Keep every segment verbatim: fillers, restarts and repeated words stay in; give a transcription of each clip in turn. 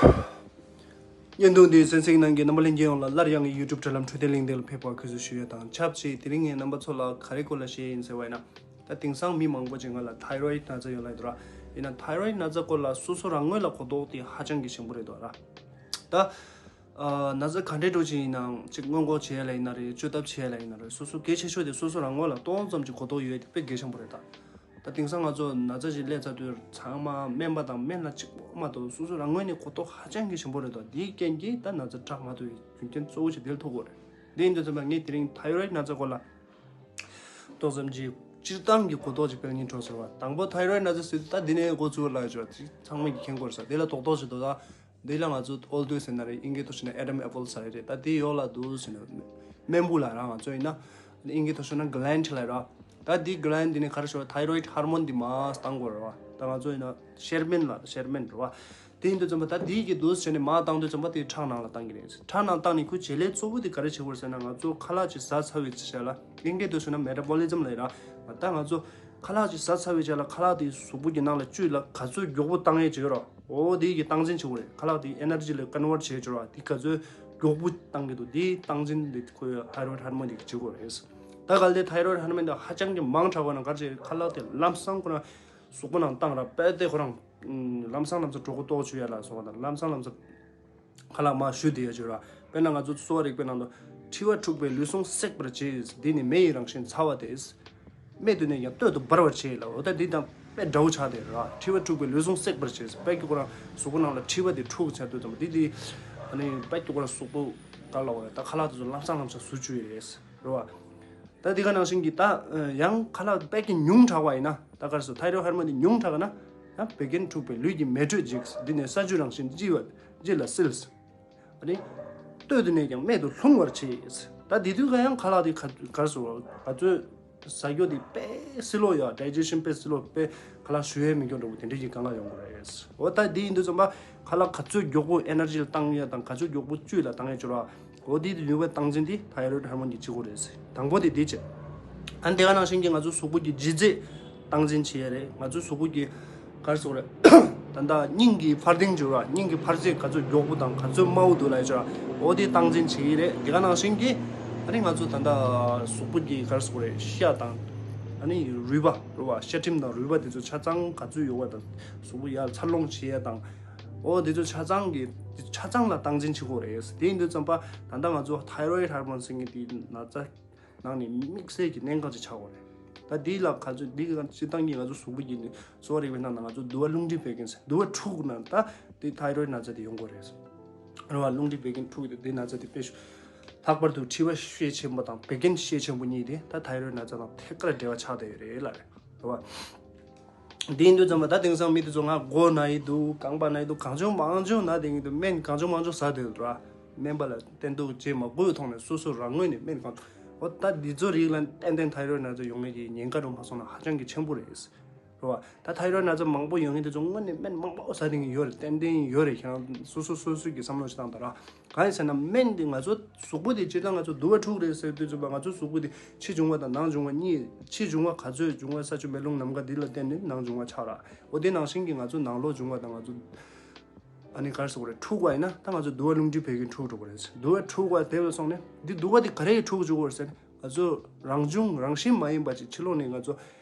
བརྙན་ཐུང་འདིའི་གསན་གཟིགས་གནང་མཁན་རྣམ་པ་ལྷན་རྒྱས་ཡོངས་ལ་སླར་ཡང་ངའི་YouTube་དྲ་ལམ་འཕྲོད་བསྟེན་གླེང་སྟེགས་ལ་ཕེབས་པར་གུས་བསུ་ཞུ་ཡས་དང་ཆབས་ཅིག་དེ་རིང་ངས་རྣམ་པ་ཚོ་ལ་ག་རེ་སྐོར་ལ་བཤད་ཡིན་ཟེར་བ་ཡིན་ན། ད་དེང་སང་མི་མང་པོ་ཅིག་ང་ལ་ཐའི་རོ་ཡིད་ན་ཚ་ཡོད་ལབ་ཡོད་ར། ཡིན་ན་ཐའི་རོ་ཡིད་ན་ཚ་སྐོར་ལ་སོ་སོ་རང་ངོས་ལ་གོ་རྟོགས་དེ་ཧ་ཅང་གི་ཞན་པོ་རེད་འདུག་ར། ད་ཨ་ན་ཚ་ག་འདྲའི་འདྲ་ཅིག་ཡིན་ནའང་ཅིག་སྔོན་འགོག་བྱེད་ཡ་ལ་ཡིན་ན་རེད། བཅོས་ཐབས་བྱེད་ཡ་ལ་ཡིན་ན་རེད། སོ་སོ་གལ་ཆེ་ཤོས་དེ་སོ་སོ་རང་ངོས་ལ་ཏོག་ཙམ་ཅིག་གོ་རྟོགས་ཡོད་ཡ་དེ་དཔེ་གལ་ཆེན་པོ་རེད་ད། ད་དེང་སང་ང་ཚོ་ན་ཚ་ཞིག་སླེབས་ཚར་དུས་ཚང་མ་སྨན་པ་དང་སྨན་བླ་གཅིག་པོ་མ་གཏོགས་སོ་སོ་རང་ངོས་ནས་གོ་རྟོགས་ཧ་ཅང་གི་ཞན་པོ་རེད་དོ། དེའི་རྐྱེན་གྱིས་ད་ན་ཚ་དྲག་མ་ཐུབ་པའི་རྒྱུ་རྐྱེན་གཙོ་བོ་ཞིག་དེར་ཐུག་གི་རེད། འདི་ཡིན་དུས་ཙམ་པ་ངས་དེ་རིང་ཐའི་རོ་ཡིད་ན་ཚ་སྐོར་ལ་ཏོག་ཙམ་ཅིག་སྤྱིར་བཏང་གི་གོ་རྟོགས་ཅིག་སྤེལ་སྙིང་བྲོ་ཟེར་བ། དང་པོ་ཐའི་རོ་ཡིད་ན་ཚ་ཟེར་དུས་ད་འདི་ནས་འགོ་བཙུགས་ལ་ཡོད་ཅོག་ཚང་མས་ཀྱི་མཁྱེན་གོ་རེད་ས། དེ་ལ་རྡོག་རྡོག་ཞིག་འདུག་ད། འདི་ལ་ང་ཚོ་ཨོལ་ཏོ་ཟེར་ན་རེད། ཨིན་སྐད་ཐོག་བྱས་ན་ཨེ་ཌམ་ཨེ་པལ་ཟེར་རེད། ད་དེ་ཡོག་ལ་འདུག་ཟེར་ན་སྨན་བུ་ལ་ར། ང་ཚོ་ཡིན་ན་ཨིན་སྐད་ཐོག་བྱས་ན་གྷ་ལེན་ཌ་ལ་ར། ད་འདི་གྷ་ལེན་ཌ་འདི་ནས་ག་རེ་ཞུ་བ། ཐའི་རོ་ཡིད་ཧར་མོན་འདི་མར་བཏང་དགོས་རེད་བ། ད་ང་ཚོ་ཡིན་ན་ཤེར་སྨན་ལ་ཤེར་སྨན་རེད་བ། དེ་ཡིན་དུས་ཙམ་པ་ད་འདི་གི་འདུག་བྱས་ནས་མར་བཏང་དུས་ཙམ་པ་དེ་ཁྲག་ནང་ལ་བཏང་གི་རེད། ཁྲག་ནང་བཏང་ནས་ཁོ་བྱེད་ལས་གཙོ་བོ་དེ་ག་རེ་བྱེད་དགོས་རེད་ཟེར་ན། ང་ཚོ་ཁ་ལག་ཅིག་ཟ་ཚར་བའི་ཆ་ལ་ཨིན་སྐད་ཐོག་བྱས་ན་མེ་ཊ་བོ་ལི་ཛམ་ལ་ར། ད་ང་ཚོ་ཁ་ལག་ཅིག་ཟ་ཚར་བའི་རྗེས་ལ་ཁ་ལག་དེ་གཟུགས་པོ་གི་ནང་ལ་བཅུད་ལ་ག་ཚོད་མགྱོགས་པོ་བཏང་ཡས་བྱེད་ཀྱི་རོ། འོ་དེ་གི་སྟངས་འཛིན་བྱེད་དགོས་རེད། ཁ་ལག་དེ་ཨེ་ནར་ཇི་ལ་ཀོན་ཝར་ཊ་བྱེད་ཀྱི་རོ། དེ་ག་ཚོད་མགྱོགས་པོ་བཏང་གི་འདུག་དེའི་སྟངས་འཛིན་དེ་ཁོའི་ཐའི་རོ་ཡིད་ཧར་མོན་དེ་གིས་བྱེད་དགོས་རེད། ད་གལ་ཏེ་ཐའི་རོ་ཡིད་ཧར་མོན་དེ་ཧ་ཅང་གི་མང་དྲགས་པ་ན་ག་རེ་བྱེད། ཁ་ལག་དེ་ལམ་སང་ཁོ་རང་གཟུགས་པོ་ནང་བཏང་ར། དཔེ་དེ་ཁོ་རང་ལམ་སང་ལམ་སང་གྲོད་ཁོག་ལྟོགས་བཅུག་ཡ་ལ་སོགས་པ་དང་། ལམ་སང་ལམ་སང་ཁ་ལག་མར་བཞུ་བསྡད་ཡ་བྱེད་ར། དཔེར་ན་ང་ཚོ་གསོ་བ་རིག་པའི་ནང་དུ་མཁྲིས་པ་འཁྲུགས་པས་ལུས་ཟུངས་བསྲེག་པར་བྱེད། འདི་ནི་མེ་ཡི་རང་བཞིན་ཚ་བ་སྟེ། རྨད་དུ་གནས་ཀྱང་སྟོད་དུ་འབར་བར་བྱེད་ལ། འོ་ད་འདི་དང་དཔེ་འདྲ་བོ་ཆགས་བསྡད་ར། མཁྲིས་པ་འཁྲུགས་པས་ལུས་ཟུངས་བསྲེག་པར་བྱེད། དཔེ་ཀྱི་ཁོ་རང་གཟུགས་པོ་ནང་ལ་མཁྲིས་པ་དེ་འཁྲུགས་ཚར་དུས་ཙམ་པ་འདི་དེ་ཨ་ནི་དཔེ་ཀྱི་ཁོ་རང་གཟུགས་པོ་ག་ལ་བ་རེད། ད་ཁ་ལག་དེ་ཚོ་ལམ་སང་ལམ་སང་ཟུར་བཅུག་ཡོད་རེད་རེད་བ། ད་འདི་ག་ནང་བཞིན་གྱི་ད་ཡང་ཁ་ལག་དཔེ་ཀྱི་ཉུང་དྲགས་པ་ཡིན་ན། ད་ག་རེ་ཟེར། ཐའི་རོ་ཡིད་ཧར་མོན་དེ་ཉུང་དྲགས་ན་ཡང་བད་ཀན་འཁྲུགས་པས་ལུས་ཀྱི་མེ་དྲོད་འཇིག། འདི་ནི་ས་ཆུ་རང་བཞིན་ལྕི་བ་ལྕི་ལ་བསིལ། ཨ་ནི་སྟོད་དུ་གནས་ཀྱང་སྨད་དུ་ལྷུང་བར་བྱེད། ད་དེ་དུས་ཀ་ཡང་ཁ་ལག་དེ་ག་ག་རེ་ཟེར། ག་ཚོད་ཟ་རྒྱུ་དེ་དཔེ་སི་ལོ་ཡ། ཌའི་ཇེ་ཤན་དཔེ་སི་ལོ། དཔེ་ཁ་ལག་ཞུ་ཡས་མི་འགྱོ་འགྲོ་བོ་དེ་འདྲའི་གི་དཀའ་ངལ་ཡོང་གི་རེད། འོ་ད་དེ་ཡིན་དུས་ཙམ་པ་ཁ་ལག་ག་ཚོད་མགྱོགས་པོ་ཨེ་ནར་ཇི་ལ་བཏང་ཡ་དང་ག་ཚོད་མགྱོགས་པོ་བཅུད་ལ་བཏང་ཡ་བྱེད་ར། འོ་དེ་དེ་ནུས་པ་སྟངས་འཛིན་དེ་ཐའི་རོ་ཡིད་ཧར་མོན་གྱིས་བྱེད་དགོས་རེད། དང་པོ་དེ་དེ་བྱེད། ཨ་ནི་དེ་ག་ནང་བཞིན་གྱི་ང་ཚོ་གཟུགས་པོ་གི་ལྗིད་ཚད་སྟངས་འཛིན་བྱེད་ཡ་རེད། ང་ཚོ་གཟུགས་པོ་གི་ག་རེ་ཟེར་དགོས་རེད། ད་ལྟ་སྙིང་གི་འཕར་ལྡིང་བྱེད་ར། སྙིང་གི་འཕར་ཚད་ག་ཚོད་མགྱོགས་པོ་དང་ག་ཚོད་དམའ་བོ་འདུག་ལབ་ཡ་བྱེད་ར། འོ་དེ་སྟངས་འཛིན་བྱེད་ཀྱི་རེད། དེ་ག་ནང་བཞིན་གྱི་ཨ་ནི་ང་ཚོ་ད་ལྟ་གཟུགས་པོ་གི་ག་རེ་ཟེར་དགོས་རེད། ཤ་དང་ཨ་ནི་རུས་པ་རེད་བ། ཤ་ཁྲིམས་དང་རུས་པ་དེ་ཚོ་ཆ་ཚང་ག་ཚོད་ཡོད་པ་དང་། གཟུགས་པོ་ཡར་འཚར་ལོངས་བྱེད་ཡ་དང་། འོ་དེ་ཚོ་ཆ་ཚང་གི་ཆ་ཚང་ལ་སྟངས་འཛིན་བྱེད་དགོས་རེད། དེ་ཡིན་དུས་ཙམ་པ་ད་ལྟ་ང་ཚོ་ཐའི་རོ་ཡིད་ཧར་མོན་ཟེར་མཁན་དེའི་ན་ཚ་ནང་ནས་དམིགས་བསལ་གྱི་གནད་འགག་ཅིག་ཆགས་ཡོད་རེད། ད་འདི་ལ་ག་ཚོད་འདི་ག་སྤྱིར་བཏང་གི་ང་ཚོ་གཟུགས་པོ་གི་གསོ་བ་རིག་པའི་ནང་ན་ང་ཚོ་དུ་བ་རླུང་མཁྲིས་བད་ཀན་ཟེར། དུ་བ་འཁྲུགས་ན་ད་དེ་ཐའི་རོ་ཡིད་ན་ཚ་དེ་ཡོང་གི་རེད། རེད་བ། རླུང་མཁྲིས་བད་ཀན་འཁྲུགས་དེ་དེ་ན་ཚ་དེ་དཔེ་ཤུ། ལྷག་པར་དུ་མཁྲིས་པ་ཤས་ཆེན་པོ་དང་བད་ཀན་ཤས་ཆེན་པོ་གཉིས་དེ་ད་ཐའི་རོ་ཡིད་ན་ཚ་དང་ཐད་ཀར་འབྲེལ་བ་ཆགས་བསྡད་ཡོད་རེད་ལ་རེད། རེད་བ། དེ་ཡིན་དུས་ཙམ་པ་ད་དེང་སང་མི་དེ་ཚོ་ང་མགོ་ན་ཡི་འདུག་རྐང་པ་ན་ཡི་འདུག་གང་བྱུང་མང་བྱུང་ན་དེ་ཡིན་དུས་སྨན་གང་བྱུང་མང་བྱུང་ཟ་བསྡད་འདུག་ར། སྨན་པ་ལ་བསྟེན་གཏུག་བྱེད་མ་དགོས་ཐོག་ནས་སོ་སོ་རང་ངོས་ནས་སྨན་གང་། འོ་ད་འདི་ཚོ་རིགས་ལ་ཏན་ཏན་ཐའི་རོ་ཡིད་ན་ཚ་ཡོང་ངེས་ཀྱི་ཉེན་ཁ་རུ་མ་སོང་ན་ཧ་ཅང་གི་ཆེན་པོ་རེད། རེད་བ། ད་ཐའི་རོ་ཡིད་ན་ཚ་མང་པོ་ཡོང་མཁན་དེ་ཚོ་དངོས་གནས་སྨན་མང་པོ་ཟ་བསྡད་མཁན་ཡོད་རེད། ཏན་ཏན་ཡོད་རེད། ཁྱེད་རང་སོ་སོ་སོ་སོའི་གི་བསམ་བློ་ཞིག་བཏང་དང་ར། གང་ཡིན་ཟེར་ན་སྨན་འདི་ང་ཚོ་གཟུགས་པོ་དེ་སྤྱིར་བཏང་ང་ཚོ་དུ་བ་འཁྲུགས་རེད་ཟེར་དུས་ཙམ་པ་ང་ཚོ་གཟུགས་པོ་དེ་ཕྱི་འབྱུང་བ་དང་ནང་འབྱུང་བ་གཉིས། ཕྱི་འབྱུང་བ་ག་ཚོད་འབྱུང་བ་ས་ཆུ་མེ་རླུང་ནམ་མཁའ་འདི་ལ་བརྟེན་ནས་ནང་འབྱུང་བ་ཆགས་ར། འོ་དེ་ནང་བཞིན་གྱི་ང་ཚོ་ནང་ལོགས་འབྱུང་བ་དང་ང་ཚོ་ཨ་ནི་ག་རེ་ཟེར་དགོས་རེད། འཁྲུགས་པ་ཡིན་ན་ད་ང་ཚོ་དུ་བ་རླུང་མཁྲིས་བད་ཀན་འཁྲུགས་འགྲོ་གི་རེད། དུ་བ་འཁྲུགས་པ་དེ་ལ་སོང་ནས་འདི་དུ་བ་དེ་ག་རེ་འཁྲུགས་འཇུག་གི་རེད་ཟེར་ན། ང་ཚོ་རང་བྱུང་རང་བཞིན་མ་ཡིན་པ་ཅིག་ཕྱི་ལོགས་ནས་ང་ཚོ་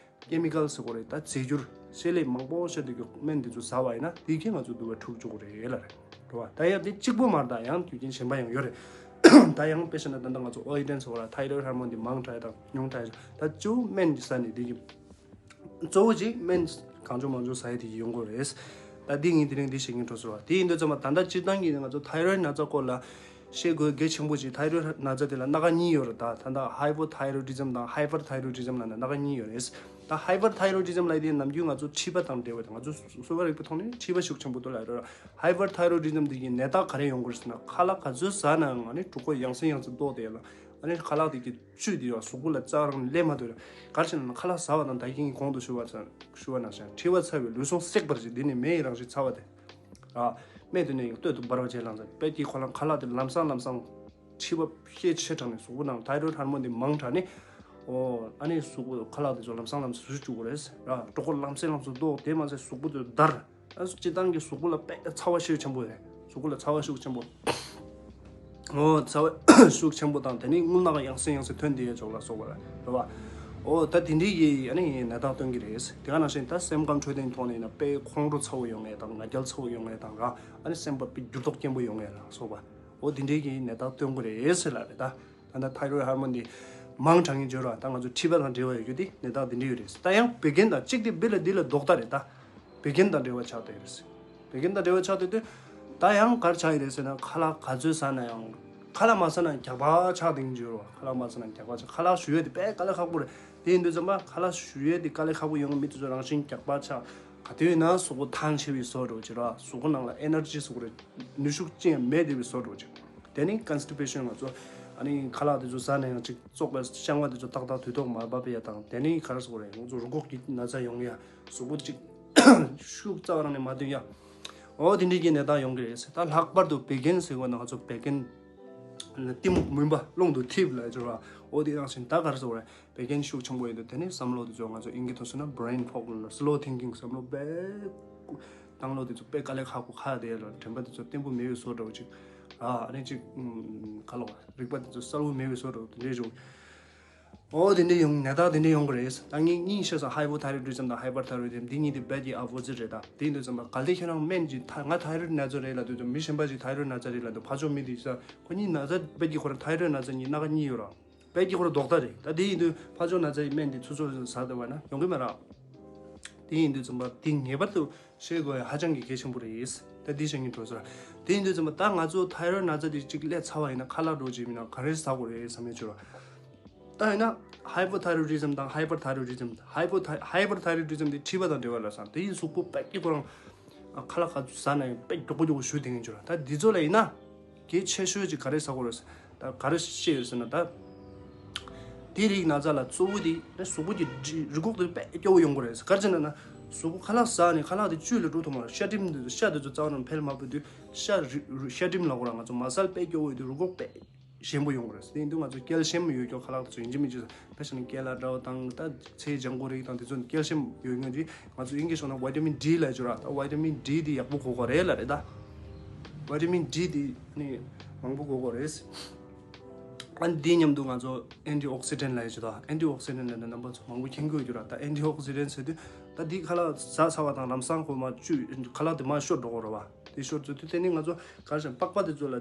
ཀེ་མི་ཀལ་ཟེར་དགོས་རེད། ད་རྫས་འགྱུར་བསྲེས་ལེབ་མང་པོ་བཤད་དུས་ཀྱི་སྨན་འདི་ཚོ་ཟ་བ་ཡིན་ན་དེ་གིས་ང་ཚོ་དུ་བ་འཁྲུགས་འཇུག་གི་རེད་ལ་རེད། རེད་བ། ད་ཡང་དེ་གཅིག་པོ་མ་རེད། ད་ཡང་རྒྱུ་རྐྱེན་གཞན་པ་ཡང་ཡོད་རེད། ད་ཡང་དཔེ་བཤད་ན་ད་ལྟ་ང་ཚོ་ཨོ་ཡི་ཏན་ཟེར་བ་ལ་ཐའི་རོ་ཡིད་ཧར་མོན་འདི་མང་དྲགས་དང་ཉུང་དྲགས། ད་གཙོ་བོ་སྨན་གྱི་ཟ་ནས་འདི་གི་གཙོ་བོ་གཅིག་སྨན་གང་བྱུང་མང་བྱུང་ཟ་ཡས་དེ་ཡིན་དགོས་རེད། ད་འདི་ངས་དེ་རིང་འདི་བཤད་མཁན་འགྲོ་ཟེར་བ། དེ་ཡིན་དུས་ཙམ་པ་ད་ལྟ་སྤྱིར་བཏང་གི་ང་ཚོ་ཐའི་རོ་ཡིད་ན་ཚ་སྐོར་ལ་བཤད་དགོས་གལ་ཆེན་པོ་ཅིག་ཐའི་རོ་ཡིད་ན་ཚ་དེ་ལ་སྣ་ཁ་གཉིས་ཡོད་རེད། ད་ད་ལྟ་ཧའི་པོ་ཐའི་རོ་ཌི་ཛམ་དང་ཧའི་པར་ཐའི་རོ་ཌི་ཛམ་ལབ་ནས་སྣ་ཁ་གཉིས་ཡོད་རེད། ད་ཧའི་པར་ཐའི་རོ་ཌི་ཛམ་ལབ་དེ་ནམ་རྒྱུན་ང་ཚོ་མཁྲིས་པ་དང་འབྲེལ་བ་དང་ང་ཚོ་གསོ་བ་རིག་པའི་ཐོག་ནས་མཁྲིས་པ་ཤུགས་ཆེན་པོ་འདུག་ལབ་རེད། ཧའི་པར་ཐའི་རོ་ཌི་ཛམ་དེ་གི་ནད་རྟགས་ག་རེ་ཡོང་གི་རེད་ཟེར་ན། ཁ་ལག་ག་ཚོད་ཟ་ནའང་ཨ་ནི་གྲོད་ཁོག་ཡང་སེ་ཡང་སེ་ལྟོགས་བསྡད་ཡ་ལ། ཨ་ནི་ཁ་ལག་དེ་གི་བཅུད་དེ་ཡང་གཟུགས་པོ་ལ་རྩ་རང་སླེབས་མ་ཐུབ་རེད། ག་རེ་བྱས་ན་ཁ་ལག་ཟ་བ་དང་ད་གིན་གོང་དུ་ཞུ་བ་ཚ་ཞུ་བ་ནང་བཞིན་མཁྲིས་པ་ཚ་བས་ལུས་ཟུངས་བསྲེག་པར་བྱེད། འདི་ནི་མེ་ཡི་རང་བཞིན་ཚ་བ་སྟེ། ར། རྨད་དུ་གནས་ཀྱང་སྟོད་དུ་འབར་བར་བྱེད་ལ་ཟེར། དཔེ་དེ་ཁོ་རང་ཁ་ལག་དེ་ལམ་སང་ལམ་སང་མཁྲིས་པ་ཤས་ཆེ་དྲགས་ནས་གཟུགས་པོ་ནང་ཐའི་རོ་ཡིད་ཧར་མོན་དེ་མང་དྲགས་ནས། ཨོ། ཨ་ནི་གཟུགས་པོ་ཁ་ལག་དེ་ཚོ་ལམ་སང་ལམ་སང་ཟུར་བཅུག་དགོས་རེད། ར། གྲོད་ཁོག་ལམ་སེ་ལམ་སང་ལྟོགས། དེ་མ་ཟད་གཟུགས་པོ་དེ་འདར། ཨ་སྤྱིར་བཏང་གི་གཟུགས་པོ་ལ་དཔེ་ཚ་བ་ཤས་ཆེན་པོ་རེད། གཟུགས་པོ་ལ་ཚ་བ་ཤུགས་ཆེན་པོ། འོ་ཚ་བ་ཤུགས་ཆེན་པོ་དང་དེ་ནི་རྔུལ་ནག་ཡང་སེ་ཡང་སེ་ཐོན་དེ་ཡ་ཅོག་ལ་སོགས་པ་རེད་བ། འོ་ད་དེ་འདྲའི་གི་ཨ་ནི་ནད་རྟགས་སྟོན་གི་རེད། དེ་ག་ནང་བཞིན་ད་སེམས་ཁམས་འཕྲོད་བསྟེན་ཐོག་ནས་ཡིན་ན་དཔེ་ཁོང་ཁྲོ་ཚ་བོ་ཡོང་ངེས་དང་ང་རྒྱལ་ཚ་བོ་ཡོང་ངེས་དང་ར་ཨ་ནི་སེམས་པ་དཔེ་འགྱུར་ལྡོག་སྐྱེན་པོ་ཡོང་ངེས་ལ་སོགས་པ། འོ་དེ་འདྲའི་གི་ནད་རྟགས་སྟོན་གི་རེད་ཟེར་ལ་རེད་ད། ད་ལྟ་ཐའི་རོའི་ཧར་མོན་འདི་མང་དྲགས་ངེས་བརྗོད་ར་ད་ང་ཚོ་མཁྲིས་པ་དང་འབྲེལ་བ་ཡོད་རྒྱུ་དེ་ནད་རྟགས་འདི་འདྲ་ཡོད་རེད། ད་ཡང་བད་ཀན་དང་གཅིག་དེ་བི་ལ་འདི་ལ་ལྡོག་ལྟ་རེད་ད། བད་ཀན་དང་འབྲེལ་བ་ཆགས་བསྡད་ཡོད་རེད། བད་ཀན་དང་འབྲེལ་བ་ཆགས་བསྡད་དུས་ད་ཡང་གར་ཆགས་ཡོད་རེད་ཟེར་ན་ཁ་ལག་ག་ཚོད་ཟ་ན་ཡང་ཁ་ལག་མ་ཟ་ན་རྒྱགས་པ་ཆགས་བསྡད་ཀྱི་ཡོད་རེད་བ། ཁ་ལག་མ་ཟ་ན་རྒྱགས་པ་ཆགས། ཁ་ལག་ཞུ་ཡས་དེ་དཔེ་དཀའ་ལས་ཁག་པོ་རེད། དེ་ཡིན་དུས་ཙམ་པ་ཁ་ལག་ཞུ་ཡས་དེ་དཀའ་ལས་ཁག་པོ་ཡོང་མི་དེ་ཚོ་རང་བཞིན་རྒྱགས་པ་ཆགས། ག་དུས་ཡིན་ན་གཟུགས་པོ་ཐང་ཆད་པའི་བཟོ་འདྲ་བོ་ཅིག་ར་གཟུགས་པོ་ནང་ལ་ཨེ་ནར་ཇི་གཟུགས་པོ་རེད་ནུས་ཤུགས་ཅི་ཡང་མེད་བསྡད་པའི་བཟོ་འདྲ་བོ་ཅིག་དེ་ནི་ཀོན་སི་ཊི་པེ་ཤན་ང་ཚོ་ཨ་ནི་ཁ་ལག་དེ་ཚོ་ཟ་ནས་ཡང་ཅིག་བཙོག་པའི་བཤང་བ་དེ་ཚོ་ཏག་ཏག་དུས་ཐོག་མ་བབས་ཡ་དང་དེ་ནི་ག་རེ་ཟེར་དགོས་རེད། ང་ཚོ་རུས་ཁོག་གི་ན་ཚ་ཡོང་ཡ་གཟུགས་པོ་ཅིག་ཤུགས་རྩ་བ་རང་ནས་མ་ཐོན་ཡ། འོ་དེ་འདྲའི་གི་ནད་རྟགས་ཡོང་གི་རེད། ད་ལྷག་པར་དུ་བད་ཀན་ཟེར་བ་ན་ང་ཚོ་བད་ཀན་གཏི་མུག་མུན་པ་རླུང་དུ་འཐིབས་ལ་སྦྱོར་བ་འོ་དེ་རང་བཞིན་ད་ག་རེ་ཟེར་དགོས་རེད། བད་ཀན་ཤུགས་ཆེན་པོ་ཡོད་དུས་དེ་ནི་བསམ་བློ་དེ་ཚོ་ང་ཚོ་དབྱིན་སྐད་ཐོག་སོང་ན་brain fog ལ་slow thinking བསམ་བློ་དཔེ་བཏང་བློ་དེ་ཚོ་དཔེ་དཀའ་ལས་ཁག་པོ་ཁག་དེ་ལ་དྲན་པ་དེ་ཚོ་བརྟན་པོ་མེད་པའི་བཟོ་འདྲ་བོ་ཅིག་ཨ་ཨ་ནི་ཅིག་ཁ་ལོ་རིག་པ་དེ་ཚོ་གསལ་བོ་མེད་པའི་བཟོ་འདྲ་བོ་དེ་འདྲའི་བྱུང་། འོ་དེ་འདྲའི་ཡོང་ནད་རྟགས་དེ་འདྲའི་ཡོང་གི་རེད། ད་ངས་གཉིས་བཤད་སོང་། hypothyroidism དང་hyperthyroidism འདི་གཉིས་དེ་རྦད་ཀྱི་opposite རེད་ད། དེ་ཡིན་དུས་ཙམ་པ་གལ་ཏེ་ཁྱོད་རང་སྨན་གྱི་ད་ང་thyroid ནད་ཚོ་རེད་ལབ་དུས་ཙམ་མི་གཞན་པ་ཞིག་thyroid ནད་ཚ་རེད་ལབ་དུས་ཕར་ཕྱོགས་མི་དེ་ས་ཁོ་གཉིས་ནད་ཚ་རྦད་ཀྱི་ཁོ་རང་thyroid ནད་ཚ་གཉིས་སྣ་ཁ་གཉིས་ཡོད་ར། དཔེ་སྐྱིད་ཁོ་ར་ལྡོག་ལྟ་རེད། ད་དེ་ཡིན་དུས་ཕར་ཕྱོགས་ན་ཚ་ཡི་སྨན་དེ་ཚུར་ཚུར་ཟ་བསྡད་པ་ན་ཡོང་གི་མ་རེད། དེ་ཡིན་དུས་ཙམ་པ་དེ་ངེས་པར་དུ་ཤེས་དགོས་ཡ་ཧ་ཅང་གི་གལ་ཆེན་པོ་རེད། ད་དེ་བཤད་སྙིང་འདོད་ས་ར། དེ་ཡིན་དུས་ཙམ་པ་ད་ང་ཚོ་ཐའི་རོའི་ན་ཚ་དེ་གཅིག་སླེབས་ཚར་བ་ཡིན་ན་ཁ་ལག་འགྲོ་བྱེད་མིན་ན་ག་རེ་ཟ་དགོས་རེད་བསམ་ཡ་བྱོས་ར། ད་ཡིན་ན་hypothyroidism དང་hyperthyroidism hypo hyperthyroidism དེ་མཁྲིས་པ་དང་འབྲེལ་བ་ལ་སང་དེ་ཡིན་གཟུགས་པོ་དཔེ་སྐྱིད་ཁོ་རང་ཁ་ལག་ག་ཚོད་ཟ་ན་ཡང་དཔེ་མགྱོགས་པོ་མགྱོགས་པོ་ཞུ་དེ་ཡིན་བྱོས་ར། ད་འདི་ཚོ་ལ་ཡིན་ན། གལ་ཆེ་ཤོས་ཅིག་ག་རེ་ཟ་དགོས་རེད། ད་ག་རེ་བཤད་ཡོད་ཟེར་ན་ད། དེ་རིགས་ན་ཚ་ལ་གཙོ་བོ་དེ་ནི་གཟུགས་པོ་གི་རི་རུས་ཁོག་དེ་དཔེ་སྐྱོ་བོ་ཡོང་གི་རེད། ག་རེ་བྱས་ན་ན་གཟུགས་པོ་ཁ་ལག་ཟ་ནས་ཁ་ལག་དེ་བཅུད་ལ་འགྲོ་ཐུབ་མ་རེད། ཤ་སྒྲིམ་དེ་ཚོ་ཤ་དེ་ཚོ་རྩ་བ་ནས་འཕེལ་མ་ཕོད་དུས་ཤ་རི་རི་ཤ་སྒྲིམ་ལ་གོ་ར་ང་ཚོ་མ་སལ་དཔེ་སྐྱོ་བོ་ཡོད་དུས་རུས་ཁོག་དཔེ་ཞན་པོ་ཡོང་གི་རེད། དེ་ཡིན་དུས་ང་ཚོ་ཀེལ་ཤི་ཡམ་ཡོད་སྐྱོ་ཁ་ལག་དེ་ཚོ་ཡིན་གཅིག་མིན་གཅིག་ཟ། དཔེ་བཞག་ན་ཀེ་ལ་འདྲ་བོ་དང་ད་ཚལ་ལྗང་གུ་རིགས་དང་དེ་ཚོ་ཀེལ་ཤི་ཡམ་ཡོད་ངེས་ཀྱི་ང་ཚོ་དབྱིན་སྐད་ཤོད་ན་vitamin D ལབ་ཀྱི་ར། ད་vitamin D དེ་ཡག་པོ་དགོས་ཀྱི་རེད་ལབ་རེད་ད། vitamin D དེ་ནི་མང་པོ་དགོས་ཀྱི་རེད། ཨ་ནི་དེའི་མཉམ་དུ་ང་ཚོ་antioxidant ལབ་ཀྱི་ར། antioxidant ལབ་ན་རྣམ་པ་ཚོ་མང་པོ་མཁྱེན་གྱི་ཡོད་རྒྱུ་ར། ད་antioxidant ཟེར་དུས་ད་འདི་ཁ་ལག་ཟ་ཚར་བ་དང་ལམ་སང་ཁོ་མ་བཅུད་ཁ་ལག་དེ་མར་ཤོར་འགྲོ་གི་རེད་བ། དེ་ཤོར་ཚུལ་དུས་དེ་ནི་ང་ཚོ་ག་རེ་ཟེར་པགས་པ་དེ་ཚོ་ལ་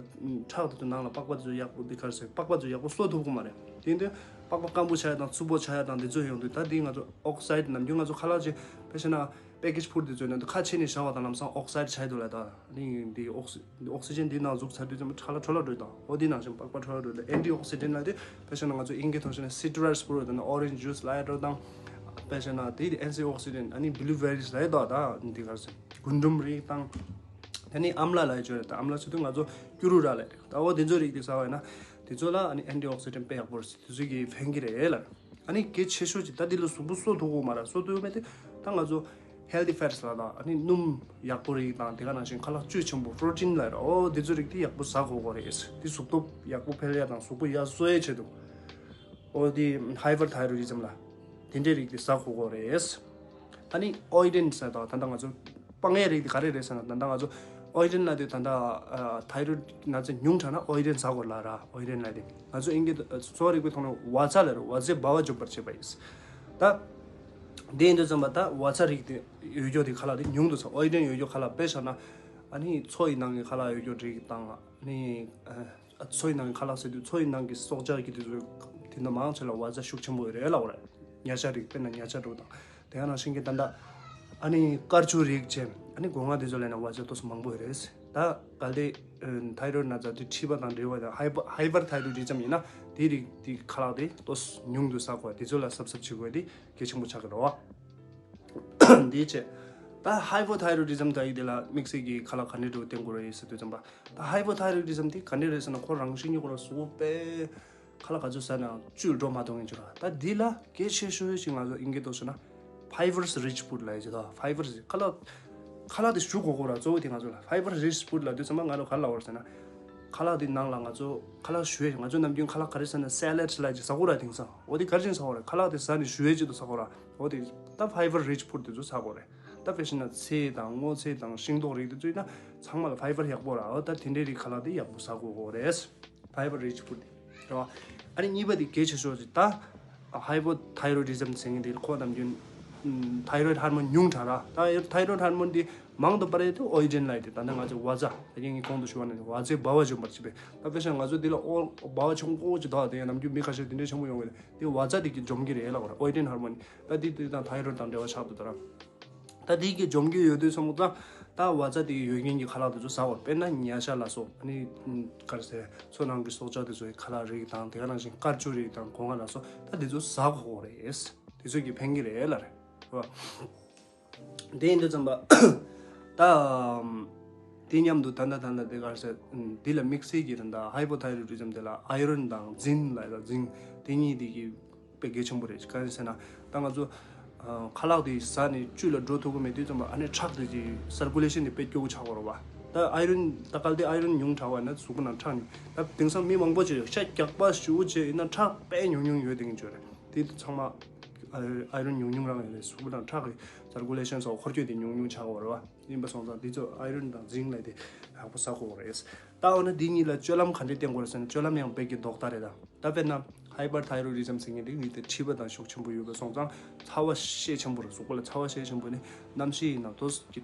ཁྲག་དེ་ཚོ་ནང་ལ་པགས་པ་དེ་ཚོ་ཡག་པོ་འདི་ག་རེ་ཟེར་པགས་པ་ཚོ་ཡག་པོ་གསོ་ཐུབ་ཀྱི་མ་རེད། དེ་ཡིན་དུས་པགས་པ་སྐམ་པོ་ཆགས་ཡ་དང་རྩུབ་པོ་ཆགས་ཡ་དང་འདི་ཚོ་ཡོང་དུས་ད་འདི་ང་ཚོ་ཨོག་སའིད་ནམ་རྒྱུན་ང་ཚོ་ཁ་ལག་ཅིག་དཔེ་བཤད་ན་པེ་ཀེ་ཇི་ཕུཌ་འདི་ཚོ་ཡོང་དུས་ཁ་ཕྱེ་ནས་བཞག་པ་དང་ལམ་སང་ཨོག་སའིད་ཆགས་འདུག་ལ། ད་ནི་འདི་ཨོག་སི་ཨོག་སི་ཇན་འདི་ནང་ཟུག་ཚར་དུས་ཙམ་ཁྲ་ལ་ཁྲོ་ལ་འགྲོ་དང་འོ་འདི་ནང་བཞིན་པགས་པ་ཁྲོ་ལ་འགྲོ་དང་། antioxidant ལབ་དུས་དཔེ་བཤད་ན་ང་ཚོ་དབྱིན་སྐད་ཐོག་བཤད་ན་citrus fruit དང་orange juice ལབ་ཡ་འགྲོ་དང་། དཔེ་བཤད་ན་དེ་antioxidant ཨ་ནི་blueberries ལབ་ཡ་འདུག་ད་འདི་ག་རེ་ཟེར་རྒུན་འབྲུམ་རིགས་དང་། དེ་ནི་ཨམ་ལ་ལབ་ཡ་ཅིག་ཡོད་རེད། ད་ཨམ་ལ་ཟེར་དུས་ང་ཚོ་སྐྱུ་རུ་ར་ལབ་རེད། ད་འོ་དེ་ཚོ་རིགས་དེ་ཟ་བ་ཡིན་ན་དེ་ཚོ་ལ་ཨ་ནི་antioxidant དཔེ་ཡག་པོ་རེད། དེ་ཚོ་གིས་ཕན་གྱི་རེད་ལབ། ཨ་ནི་གལ་ཆེ་ཤོས་ཅིག་ད་འདི་ལ་གཟུགས་པོ་གསོ་ཐུབ་ཀྱི་མ་རེད། གསོ་ཐུབ་མེད་དེ་ད་ང་ཚོ་healthy fats ལབ་ད་ཨ་ནི་སྣུམ་ཡག་པོ་རིགས་དང་དེ་ག་ནང་བཞིན་ཁ་ལག་བཅུད་ཆེན་པོ་protein ལབ་ར་འོ་འདི་ཚོ་རིགས་དེ་ཡག་པོ་ཟ་དགོས་ཀྱི་རེད། དེ་གཟུགས་སྟོབས་ཡག་པོ་འཕེལ་ཡ་དང་གཟུགས་པོ་ཡར་གསོ་ཡའི་ཆེད་དུ་འོ་དེ་hyperthyroidism ལ་དེ་འདྲའི་རིགས་དེ་ཟ་དགོས་ཀྱི་རེད། ཨ་ནི་ཨོ་ཡི་ཌེན་ཟེར་ད་ད་ལྟ་ང་ཚོ་སྤང་ཡའི་རིགས་དེ་ག་རེ་རེད་ཟེར་ན་ད་ལྟ་ང་ཚོ་ཨོ་ཡི་ཌེན་ལབ་དུས་ད་ལྟ་ཐའི་རོ་ཌི་ན་ཚ་ཉུང་དྲགས་ན་ཨོ་ཡི་ཌེན་ཟ་དགོས་ལབ་ར། ཨོ་ཡི་ཌེན་ལབ་དུས་ང་ཚོ་དབྱིན་སྐད་གསོ་བ་རིག་པའི་ཐོག་ནས་བ་ཚྭ་ལབ་ར། བ་ཚྭའི་སྦ་བ་འཇོམས་པར་བྱེད་པ་ཡིན། ད་དེ་ཡིན་དུས་ཙམ་པ་ད་བ་ཚྭ་རིགས་དེ་ཡོད་རྒྱུ་དེ་ཁ་ལག་དེ་ཉུང་དུ་ཟ། ཨོ་ཡི་ཌེན་ཡོད་རྒྱུ་ཁ་ལག་དཔེ་བཞག་ན་ཨ་ནི་མཚོ་ཡི་ནང་གི་ཁ་ལག་ཡོད་རྒྱུ་རིགས་དང་ཨ་ནི། མཚོ་ཡི་ནང་གི་ཁ་ལག་ཟེར་དུས་མཚོ་ཡི་ནང་གི་སྲོག་ཆགས་ཀྱི་དེ་ཚོ་དེ་འདྲ་མང་ཆེ་ལ་བ་ཚྭ་ཤུགས་ཆེན་པོ་ཡོད་རེད་ལབ་པ་རེད། ཉ་ཤ་རིགས་དཔེར་ན་ཉ་ཤ་འདྲ་བོ་དང་དེ་ག་ནང་བཞིན་གྱི་ད་ལྟ་ཨ་ནི་དཀར་ཆུ་རིགས་བཅས་ཨ་ནི་སྒོ་ང་དེ་ཚོ་ལ་ཡང་བ་ཚྭ་ཏོག་ཙམ་མང་པོ་ཡོད་རེད། ད་གལ་ཏེ་ཐའི་རོ་ཌི་ན་ཚ་དེ་མཁྲིས་པ་དང་འབྲེལ་བ་དང་hyper hyperthyroidism ཡིན་ན་དེ་རིགས་དེ་ཁ་ལག་དེ་ཏོག་ཙམ་ཉུང་དུ་ཟ་དགོས། དེ་ཚོ་ལ་གཟབ་གཟབ་བྱེད་དགོས་དེ་གལ་ཆེན་པོ་ཆགས་ཀྱི་རེད་བ། འདིའི་ཆེད། ད་hypothyroidism ད་ཡིག་དེ་ལ་དམིགས་བསལ་གྱི་ཁ་ལག་ག་འདྲ་འདྲ་བོ་བསྟེན་དགོས་རེད་ཟེར་དུས་ཙམ་པ། ད་hypothyroidism དེ་ག་འདྲ་རེད་ཟེར་ན་ཁོ་རང་བཞིན་གྱིས་ཁོ་རང་གཟུགས་པོ་དཔེ་ཁ་ལག་ག་ཚོད་ཟ་ན་བཅུད་འགྲོ་མ་ཐུབ་མཁན་ཅིག་རེད། ད་འདི་ལ་གལ་ཆེ་ཤོས་ཤིག་ང་ཚོ་དབྱིན་སྐད་ཐོག་བཤད་ན་fibrous rich food ལབ་ཡ་ཅིག་ད་fibrous ཁ་ལག་ཁ་ལག་དེ་ཞུ་དགོས་ཀྱི་རེད། གཙོ་བོ་དེ་ང་ཚོ་ལ་fibrous rich food ལབ་དུས་ཙམ་པ་ང་ཚོ་ག་རེ་ལབ་དགོས་རེད་ཟེར་ན། ཁ་ལག་དེ་ནང་ལ་ང་ཚོ་ཁ་ལག་ཞུ་ཡས་ང་ཚོ་ནམ་རྒྱུན་ཁ་ལག་ག་རེ་ཟེར་ན་salad ལབ་ཅིག་ཟ་དགོས་རེད། དེང་སང་འོ་དེ་ག་རེ་བྱས་ནས་ཟ་དགོས་རེད། ཁ་ལག་དེ་ཟ་ནས་ཞུ་ཡས་ཅིག་ཏུ་ཟ་དགོས་རེད། འོ་དེ་ད་fibrous rich food དེ་ཚོ་ཟ་དགོས་རེད། ད་དཔེ་བཞག་ན་ཚལ་དང་སྔོ་ཚལ་དང་ཤིང་ཏོག་རིགས་དེ་ཚོ་ཡིན་ན་ཚང་མ་ལ་ཕའི་བར་ཡག་པོ་ར། འོ་ད་དེ་འདྲའི་རིགས་ཁ་ལག་དེ་ཡག་པོ་ཟ་དགོས་གོ་རེད། ཕའི་བར་རིཆ་ཕུཌ་དེ་རེད་བ། ཨ་ནི་གཉིས་པ་དེ་གལ་ཆེ་ཤོས་དེ་ད་ཧའི་པོ་ཐའི་རོ་ཌི་ཛམ་ཟེར་མཁན་དེ་ཁོ་ནམ་རྒྱུན་ཐའི་རོ་ཌི་ཧར་མོན་ཉུང་དྲགས་ར། ད་ཐའི་རོ་ཌི་ཧར་མོན་དེ་མང་དུ་པར་ཡོད་དུ་ཨོ་ཡི་ཌེན་ལབ་དེ། ད་ནི་ང་ཚོ་བ་ཚྭ། ད་གིན་ངས་གོང་དུ་ཞུ་བ་ནི་བ་ཚྭའི་སྦ་བ་འཇོམས་པར་བྱེད་པས། ད་དཔེ་བཞག་ན་ང་ཚོ་འདི་ལ་ཨོ་སྦ་བ་ཆུང་ཀུ་ཅིག་འདུག་དེ་ཡང་ནམ་རྒྱུན་མི་ཁ་ཤས་དེ་འདྲའི་ཆེན་པོ་ཡོང་གི་རེད། དེ་བ་ཚྭ་དེ་གིས་འཇོམས་ཀྱི་རེད་ལབ་དགོས་རེད། ཨོ་ཡི་ཌེན་ཧར་མོན་ད་དེ་དེ་དང་ཐའི་རོ་ཌི་དང་འབྲེལ་བ་ཆགས་འདུག་ད་ར། ད་དེ་གིས་འཇོམས་ཀྱི་ཡོད་དུས་ཙམ་པ་ད་ད་བ་ཚྭ་དེ་ཡོད་མཁན་གྱི་ཁ་ལག་དེ་ཚོ་ཟ་དགོས་རེད། དཔེར་ན་ཉ་ཤ་ལ་སོགས། ཨ་ནི་ག་རེ་ཟེར། མཚོ་ནང་གི་སྲོག་ཆགས་དེ་ཚོའི་ཁ་ལག་རིགས་དང་། དེ་ག་ནང་བཞིན་དཀར་ཆུ་རིགས་དང་། སྒོ་ང་ལ་སོགས། ད་དེ་ཚོ་ཟ་དགོས་རེད། དེ་ཚོ་གིས་ཕན་གྱི་རེད་ལབ་རེད། རེད་བ། དེ་ཡིན་དུས་ཙམ་པ་ད་དེ་མཉམ་དུ་ད་ད་ད་ད་དེ་ག་རེ་ཟེར། འདི་ལ་དམིགས་བསལ་གྱི་རེད། ད་ཧའི་པོ་ཐའི་རོ་ཌི་ཛམ་དེ་ལ་ཨའི་རོན་དང་ཛིང་ལབ་ཡ། ཛིང་དེ་གཉིས་དེ་གི་དཔེ་གལ་ཆེན་པོ་རེད། གང་ཡིན་ཟེར་ན་ད་ང་ཚོ་ཨ་ཁ་ལག་དེ་ཟ་ནས་བཅུད་ལ་འགྲོ་ཐུབ་ཀྱི་མེད་དུས་ཙམ་པ་ཨ་ནི་ཁྲག་དེ་གི་སར་ཀུ་ལེ་ཤན་དེ་དཔེ་སྐྱོ་བོ་ཆགས་ཀྱི་རེད་བ། ད་ཨའི་རོན་ད་གལ་ཏེ་ཨའི་རོན་ཉུང་དྲགས་པ་ཡིན་ན་གཟུགས་པོ་ནང་ཁྲག་ཉུང་། ད་དེང་སང་མི་མང་པོ་ཅིག་ཤ་རྒྱགས་པ་ཞེ་པོ་ཅིག་ཡིན་ན་ཁྲག་དཔེ་ཉུང་ཉུང་ཡོད་དེ་གི་ཅིག་རེད། དེ་ཚང་མ་ཨ་ཨའི་རོན་ཉུང་ཉུང་རང་ཡོད་རེད། གཟུགས་པོ་ནང་ཁྲག་གི་སར་ཀུ་ལེ་ཤན་སོགས་འཁོར་སྐྱོད་དེ་ཉུང་ཉུང་ཆགས་ཀྱི་རེད་བ། ཡིན་པ་སོང་ཙང་དེ་ཚོ་ཨའི་རོན་དང་ཛིང་ལབ་དེ་ཡག་པོ་ཟ་དགོས་རེད། ད་འོ་ན་འདི་གཉིས་ལ་སྤྱོད་ལམ་ག་འདྲས་བསྟེན་དགོས་རེད་ཟེར་ན། སྤྱོད་ལམ་ཡང་དཔེ་གི་རྡོག་རྩ་རེད། ད་ད་དཔེར་ན་ཧའི་པར་ཐའི་རོ་ཌི་ཛམ་ཟེར་མཁན་དེ་མི་དེ་མཁྲིས་པ་དང་ཤུགས་ཆེན་པོ་ཡོད་པ་སོང་ཙང་ཚ་བ་ཤས་ཆེན་པོ་རེད། གཟུགས་པོ་ལ་ཚ་བ་ཤས་ཆེན་པོ་ནི་གནམ་གཤིས་ཡིན་ན་ཏོག་ཙམ་གྱི་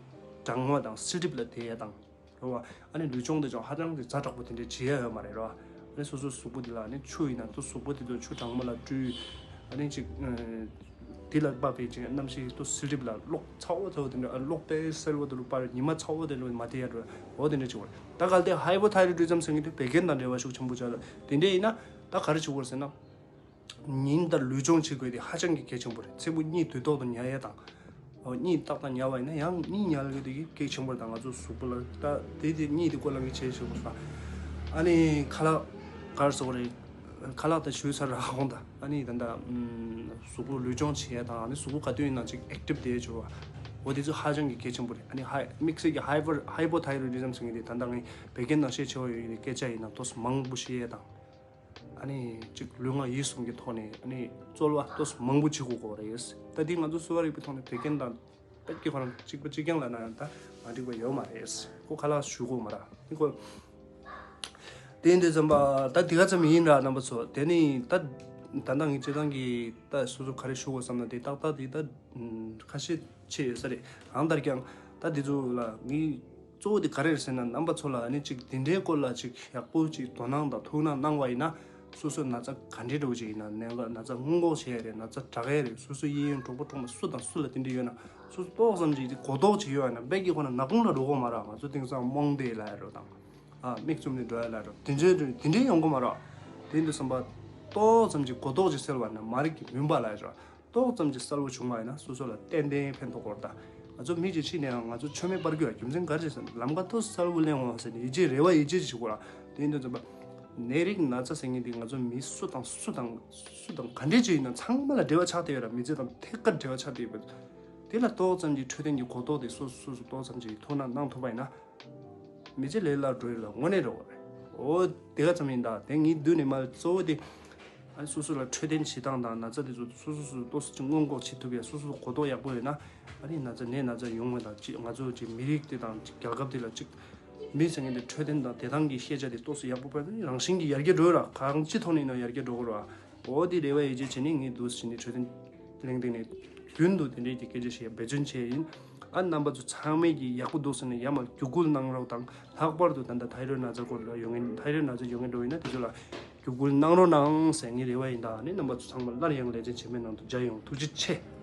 གྲང་བ་དང་བསིལ་གྲིབ་ལ་དེ་ཡ་དང་། རེད་བ། ཨ་ནི་ལུས་སྦྱོང་དེ་ཚོ་ཧ་ཅང་གི་ཛ་དྲག་པོ་དེ་འདྲས་བྱེད་ཡ་ཡོད་མ་རེད། རེད་བ། ཨ་ནི་སོ་སོའི་གཟུགས་པོ་དེ་ལ་ཨ་ནི་ཆུ་ཡིན་ན་ཏོག་གཟུགས་པོ་དེ་ཚོ་ཆུ་གྲང་མོ་ལ་བཀྲུས། ཨ་ནི་ཅིག་ཨ་དེ་ལ་དཔག་པའི་ཅིག་གནམ་གཤིས་ཏོག་བསིལ་གྲིབ་ལ་གློག་ཚ་བོ་ཚ་བོ་དེ་འདྲ། ཨ་གློག་དཔེ་གསལ་བོ་དེ་ལ་སྤར། ཉི་མ་ཚ་བོ་དེ་ལ་མ་བསྡད་ཡ་འགྲོ། འོ་དེ་འདྲ་བྱེད་དགོས་རེད། ད་གལ་ཏེ་ཧའི་པོ་ཐའི་རོ་ཌི་ཛམ་ཟེར་མཁན་དེ་བད་ཀན་དང་འབྲེལ་བ་ཤུགས་ཆེན་པོ་ཆགས་ལ། དེ་འདྲ་ཡིན་ན་ད་ག་རེ་བྱེད་དགོས་རེད་ཟེར་ན། ཉིན་ལྟར་ལུས་སྦྱོང་བྱེད་དགོས་དེ་ཧ་ཅང་གི་གལ་ཆེན་པོ་རེད། ཚེ་འཕོ་གཉིད་དུས་ཐོག་ཏུ་ཉལ་ཡས་དང་། འོ་གཉིད་ཏག་ཏག་ཉལ་བ་ཡིན་ན་ཡང་གཉིད་ཉལ་དགོས་དེ་གི་གལ་ཆེན་པོ་རེད། ད་ང་ཚོ་གཟུགས་པོ་ལ་ད་དེ་དེ་གཉིད་དེ་སྐོར་ལ་ངས་བྱས་ཞུ་དགོས་ས། ཨ་ནི་ཁ་ལག་ག་རེ་ཟེར་དགོས་རེད། ཁ་ལག་ད་ཞུས་ཚར་ར་འོང་ད། ཨ་ནི་ད་ད་ཨམ་གཟུགས་པོ་ལུས་སྦྱོང་བྱེད་ཡས་དང་། ཨ་ནི་གཟུགས་པོ་ག་དུས་ཡིན་ན་ཅིག་ཨེག་ཊིབ་བསྡད་ཡས་བྱེད་པ། འོ་དེ་ཚོ་ཧ་ཅང་གི་གལ་ཆེན་པོ་རེད། ཨ་ནི་ཧའི་དམིགས་བསལ་གྱི་ཧའི་པར་ཧའི་པོ་ཐའི་རོ་ཌི་ཛམ་ཟེར་མཁན་དེ་ད་ད་ངས་བད་ཀན་ནང་ཤས་ཆེ་བ་ཡོད་ཡིན་སྐད་ཆ་ཡིན་ན་ཏོག་ཙམ་མང་པོ་བཤད་ཡས་དང་། ཨ་ནི་གཅིག་ལུས་ངག་ཡིད་གསུམ་གྱི་ཐོག་ནས་ཨ་ནི་རྩོལ་བ་ཏོག་ཙམ་མང་པོ་བྱེད་དགོས་ཀྱི་རེད། ད་འདི་ང་ཚོ་གསོ་བ་རིག་པའི་ཐོག་ནས་བད་ཀན་དང་དཔེ་ཀྱི་ཁོ་རང་གཅིག་པ་གཅིག་རྐྱང་ལབ་ན་ཡང་ད་མ་འགྲིག་པ་ཡོད་མ་རེད། ཁོ་ཁ་ལག་ཞུ་དགོས་མ་རེད། ཨ་ནི་ཁོ་དེ་འདི་ཙམ་པ་ད་འདི་ག་ཙམ་ཡིན་ར་རྣམ་པ་ཚོ། དེ་ནི་ད་ད་ལྟ་ངས་སྤྱིར་བཏང་གི་ད་སོ་སོ་ག་རེ་ཞུ་དགོས་བསམ་ན་དེ་ཏག་ཏག་དེ་ད་ཁ་ཤས་ཆེ་ཡོད་ས་རེད། གང་ལྟར་ཀྱང་ད་འདི་ཚོ་ལ་ངས་གཙོ་བོ་དེ་ག་རེ་རེད་ཟེར་ན། རྣམ་པ་ཚོ་ལ་ཨ་ནི་ཅིག་དེ་འདྲའི་སྐོར་ལ་ཅིག་ཡག་པོ་ཅིག་དོ་སྣང་དང་ཐུགས་སྣང་གནང་བ་ཡིན་ན། སོ་སོ་ན་ཚ་ག་འདྲའི་འདྲ་བོ་ཅིག་ཡིན་ན། ནད་ན་ཚ་སྔོན་འགོག་བྱེད་ཡ་རེད། ན་ཚ་དྲག་ཡ་རེད། སོ་སོའི་གཡས་གཡོན་གྲོགས་པོ་གྲོགས་མོ་སུ་དང་སུ་ལ་དེ་འདྲ་ཡོད་ན་སོ་སོ་ཏོག་ཙམ་ཅིག་གོ་རྟོགས་ཅིག་ཡོད་ཡ་ན། དཔེ་ཀྱི་ཁོ་ན་ནག་ཁུང་ལ་འགྲོ་དགོས་མ་རེད། ང་ཚོ་དེང་སང་རྨོངས་དད་ལབ་ཡ་འདྲ་བོ་དང་། ཨ་མིག་བཙུམ་ནས་འགྲོ་ཡ་ལབ་ཡ་འདྲ་བོ་དེ་འདྲའི་དེ་འདྲའི་ཡོང་གི་མ་རེད། དེ་འདྲ་སོང་པ་ཏོག་ཙམ་ཅིག་གོ་རྟོགས་ཅིག་སད་པ་ན་མ་རིག་གི་མུན་པ་ལབ་ཡ་འདྲ་བོ། ཏོག་ཙམ་ཅིག་གསལ་པོ་བྱུང་བ་ཡིན་ན་སོ་སོ་ལ་ཏན་ཏན་ཕན་ཐོགས་ཀྱི་རེད། ད་ང་ཚོ་མི་གཅིག་ཕྱིན་ནའང་ང་ཚོ་མཆོད་མེ་སྤར་དགོས་ཡ་རྒྱུ་མཚན་ག་རེ་རེད་ཟེར་ན། ལམ་ཁ་ཏོག་ཙམ་གསལ་པོ་ལེན་འོང་ཟེར་ནས་ཡིད་ཆེས་རེ་བ་ཡིད་ཆེས་ཅིག་བྱེད་དགོས་རེད། དེ་ཡིན་དུས་ཙམ་པ་ནད་རིགས་ན་ཚ་ཟེར་མཁན་དེ་ང་ཚོ་མི་སུ་དང་སུ་དང་སུ་དང་ག་འདྲས་ཅིག་ཡིན་ན་ཚང་མ་ལ་འབྲེལ་བ་ཆགས་བསྡད་ཡོད་རེད། མི་ཚེ་དང་ཐད་ཀར་འབྲེལ་བ་ཆགས་བསྡད་ཡོད་པ་དེ་ལ་ཏོག་ཙམ་གྱི་འཕྲོད་བསྟེན་གྱི་གོ་རྟོགས་དེ་སོ་སོ་སོ་སོ་ཏོག་ཙམ་ཅིག་ཐུགས་སྣང་གནང་ཐུབ་པ་ཡིན་ན། མི་ཚེ་ལས་སླ་འགྲོ་ཡི་ལ་དངོས་གནས་རེད་བ། འོ་དེ་ག་ཙམ་ཡིན། ད་དེ་ངས་བསྡུས་ནས་མ་གཙོ་བོ་དེ་ཨ་སོ་སོ་ལ་འཕྲོད་བསྟེན་བྱེད་སྟངས་དང་ན་ཚ་དེ་ཚོ་སོ་སོ་སོ་སོ་ཏོག་ཙམ་ཅིག་སྔོན་འགོག་བྱེད་ཐུབ་ཡ། སོ་སོ་གོ་རྟོགས་ཡག་པོ་ཡོད་ན། ཨ་ནི་ན་ཚ་ནད་ན་ཚ་ཡོང་བ་དང་ཅིག་ང་ཚོ་ཅིག་མི་རིགས་དེ་དང་ཅིག་རྒྱལ་ཁབ་དེ་ལ་ཅིག་མི་ཟེར་མཁན་དེ་འཕྲོད་བསྟེན་དང་བདེ་ཐང་གི་ཤེས་བྱ་དེ་ཏོག་ཙམ་ཡག་པོ་སྤེལ་ན་རང་བཞིན་གྱིས་ཡར་རྒྱས་འགྲོ་ཡོད་ར། གང་ཅི་ཐོག་ནས་ཡིན་ན་ཡར་རྒྱས་འགྲོ་གི་རེད་བ། འོ་དེ་རེ་བ་ཡིད་ཆེས་བྱས་ནས་ངས་འདུག་སེ་བྱས་ནས་འཕྲོད་བསྟེན་གླེང་སྟེང་ནས་རྒྱུན་དུ་དེ་འདྲའི་གི་སྐད་ཆ་བཤད་འབད་བརྩོན་བྱས་ཡིན། ཨ་རྣམ་པ་ཚོ་ཚང་མས་ཀྱི་ཡག་པོ་འདུག་ཟེར་ནས་ཡར་མར་བརྒྱུད་སྐུལ་གནང་རོགས་དང་། ལྷག་པར་དུ་ད་ལྟ་ཐའི་རོའི་ན་ཚ་སྐོར་ལ་ཡོང་མཁན་ཐའི་རོའི་ན་ཚ་ཡོང་མཁན་འགྲོ་ཡིན་ན་དེ་ཚོ་ལ་བརྒྱུད་སྐུལ་གནང་རོགས་གནང་ཟེར་ངའི་རེ་བ་ཡིན། ད་ནི་རྣམ་པ་ཚོ་ཚང་མ་སླར་ཡང་ལེགས་བྱས་བྱེད་མེད་ནང་དུ་མཇལ་ཡོང་། ཐུགས་རྗེ་ཆེ།